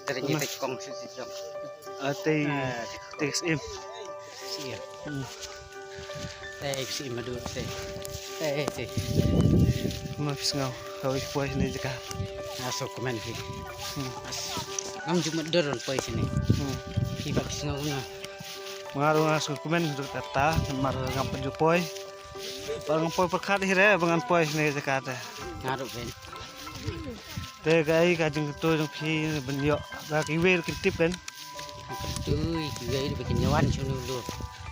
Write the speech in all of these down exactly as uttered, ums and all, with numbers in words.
Tadi ngi tek kong sisi jong. Ah, tei, ah, tek sim. Sim. Hmm. Tei sim madu tei. Tei tei. Ma phi sngew, hawei poi shane jaka. Ah, so kmen phi. Hmm. Ngam ju madu ron poi shane. Hmm. Phi ba phi sngew na. Nga ruh nga sngew kmen ruh kata, namar ngam pat ju poi. Ba ngan poi pyrkhat hi re, ba ngan poi shane jaka te. Nga ruh ben. Te kaei ka jingkyntu jong phi ban ïoh ba kiwei ruh kin tip kan. Kyntu kiwei ruh ba kin ïa wan shano lu.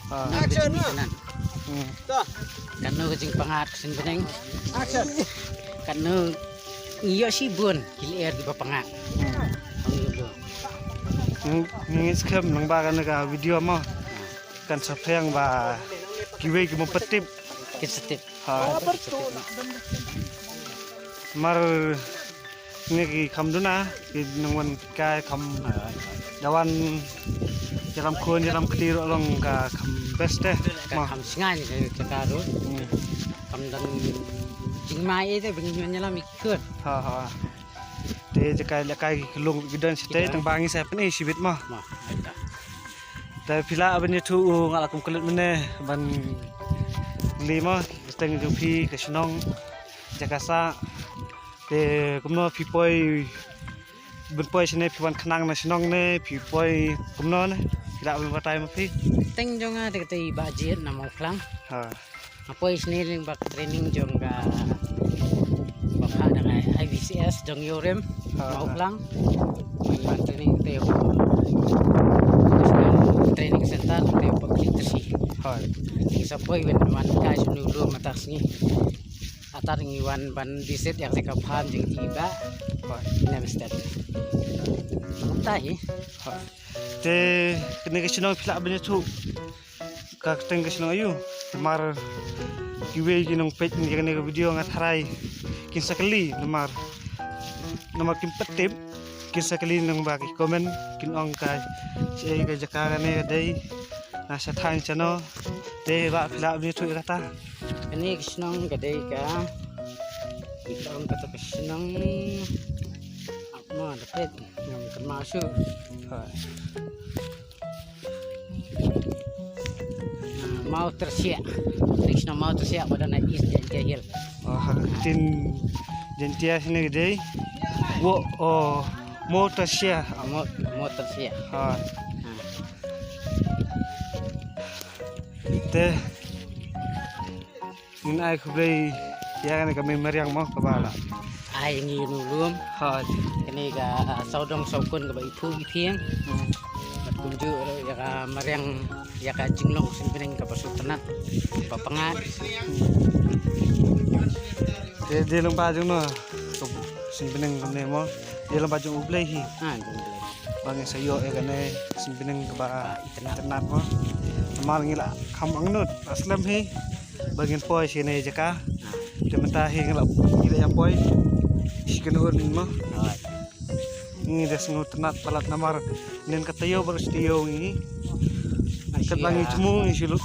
Ah. Nan ba jingmih kanan. Hmm. Katno ka jingpyngngad ka seng bneng. Katno ngi ïoh shibun ki lyer kiba pyngngad. Hmm. Hangno lu. Ngi, ngi skhem nang ba kane ka video mo. Hmm. Kan sa pyrshang ba kiwei ki bym pat tip. Kin sa tip. Ha. Mar ne ki kham duna, ki nang wan kai kham da wan ïalam khun, ïalam kti ruh long ka kham best te. Ka kham sngew ne ka ka ruh. Hmm. Kham don jingmai te ba ngin ïalam ïa ki khun. Ha, ha. Te jaka lehkai ki lung ki don shatei tang ba ngi sa pyni shibit mo. Mo. Te phi lah ban ïathuh u nga la kum klet mynne ban kylli mo, ka kyrteng jong phi, ka shnong, jaka sah. Te kumno phi poi, ban poi shane phi wan khnang na shnong ne phi poi kumno ne? Phi lah ban batai mo phi. Kyrteng jong nga te ka dei Bah Jied na Mawphlang. Ha. Nga poi shane lyngba ka training jong ka, ba phah da ka I V C S jong Ïewrem, ha, Mawphlang. Nga training te, training center te, public training. Ha. Ngi sa poi wan, wan kai shano lu mynta ka sngi. Atar ngi wan ban visit ïa ka farm jong i Bah. Ha. Name step. Mynta hi. Ha. Te kane ka shnong phi lah ban ïathuh. Ka kyrteng ka shnong aïu? Namar kiwei ki nongpeit ïa kane ka video nga tharai kin sa kylli namar, namar kim pat tip, kin sa kylli nang ba ki comment kin ong ka shaei ka jaka kane ka dei na sha thaiñ shano. Te ba phi lah ban ïathuh ïa kata. Kane ka shnong ka dei ka, ki ong kata ka shnong. Ap ma da peit ngam kynmaw shuh. Ha. Ah, Mawtyrsiah. Next na Mawtyrsiah, ba don ha East Jaintia Hills. Oh, ha, ka ktien Jaintia shane ka dei. Wo, oh, Mawtyrsiah. Ah, Maw-, Mawtyrsiah. Ha. Ah. Te. Ngin ai khublei ïa kane ka mei mariang mo kaba la ai ngi nu lum. Hooid. Kane ka sawdong sawkun kaba iphuh iphieng. Hmm. Bad kumjuh ruh ïa ka mariang, ïa ka jinglong seng bneng kaba sngewtynnat, kaba pyngngad. Hmm. Te dei lyngba jong no ka seng bneng kumne mo. Dei lyngba jong U Blei hi. Ha, jong U Blei. Ba ngi sa ïoh ïa kane seng bneng kaba itynnat mo. Namar ngi la kham angnud la slem hi ba ngin poi shane jaka. Te mynta hi ngi la, ngi la ïa poi shi kynhun mo. Ngi da sngewtynnat palat namar nen ka taïew baroh shi taïew ngi. Katba ngi jmu ngi shu lut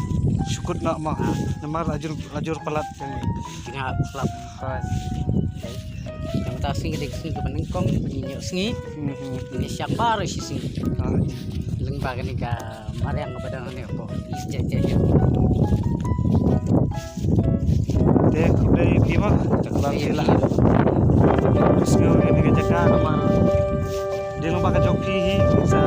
shu kut noh mo. Namar la jur, la jur palat jong ngi. Jingah palat. Hooid. Te mynta sngi ka dei ka sngi kaba nyngkong ba ngin ïoh sngi. Mhm. Ngin ïa shang baroh shi sngi. Hooid. Lyngba kane ka mariang kaba don hangne hapoh East Jaintia Hills. Te khublei ïa phi mo, te khublei ïa phi lah. Sngew ïa kane ka jaka namar dei lyngba ka jong phi hi sa